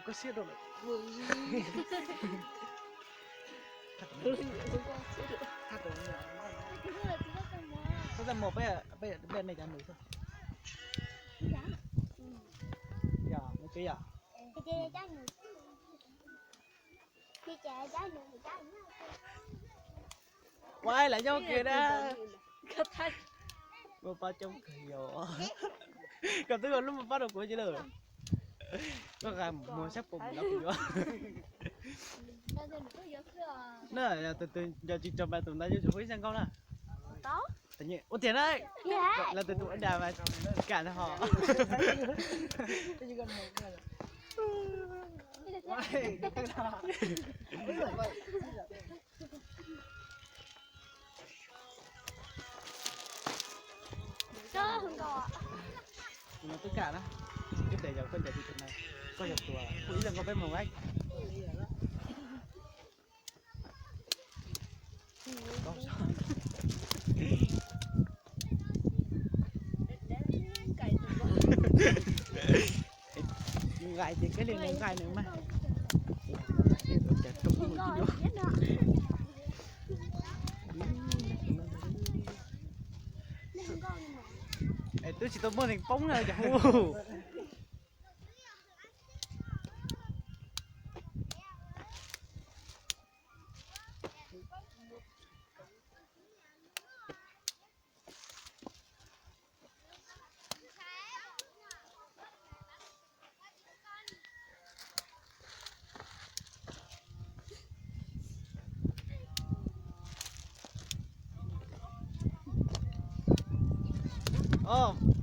Koj siab rau lawm. Koj txaj muag peb, peb nej cov nws xwb. Yog, nws kev yog. Ua lam yog kev na. Muaj pab coob kawg yog. Koj twb ua lub muaj pab rau kuv cia lawm. Koj qa muag sab pum no kuv yuav. Na, yog tus twg nco tsis raug mas tus ntawd yuav tsum hu ib zaj nkauj na. Ua tiag na, lawv tus tus ua dag mas kam ntag hos. Tus no twb kam na. Ib tes yog koj nco tsis raug na, koj yog tus hu ib zaj nkauj peb mus. Nqaij ces koj li nqaij nws mas. Es twb tsis tau muaj neeg poob na cas hu.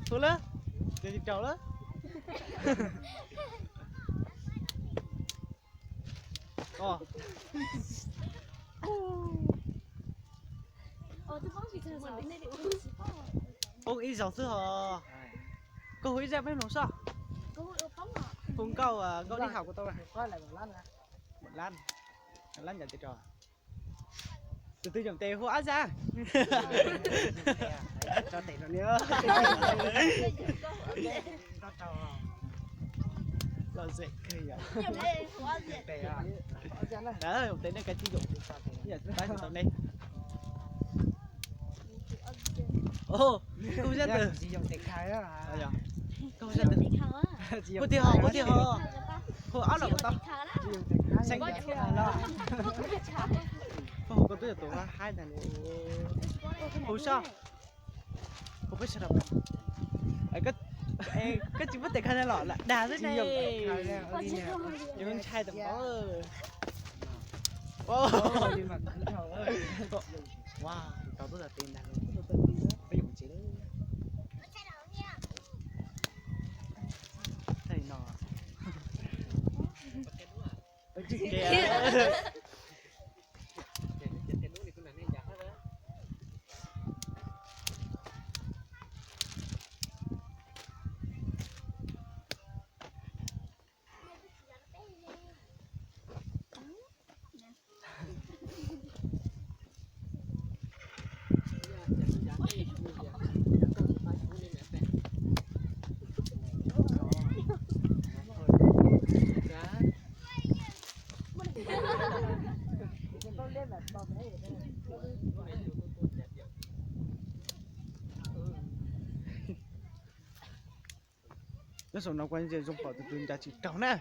Hu lawm, ces tsis raug lawm. Poob ib zaug xwb hos. Koj hu ib zaj peb mloog sob. Hu nkauj, nkauj dib haus kuv tau. Lab, lab ncav tis rau. Tus twg yoom tes hu ob zaj. Lom zem kawg yom. Yoom tes nej kav tsij yoom, tab sis tau nej. Koj hu zaj twg? Koj hu zaj twg? Hu tiag hos, hu tiag hos. Hu ob los kuv tau. Xeeb los. Koj hu koj twb yog tus haib ntag li. Hu sob. Hu peb sawv daws. Koj tsis muab tes khaws na los lam dag xwb ne. Yus ntshai tam npaum. Ua, tau tuaj tes ntag los peb yoom tsev lawm. Thaj no. Nyob saum no kuv zoo pom tus twg ncav tsis raug na.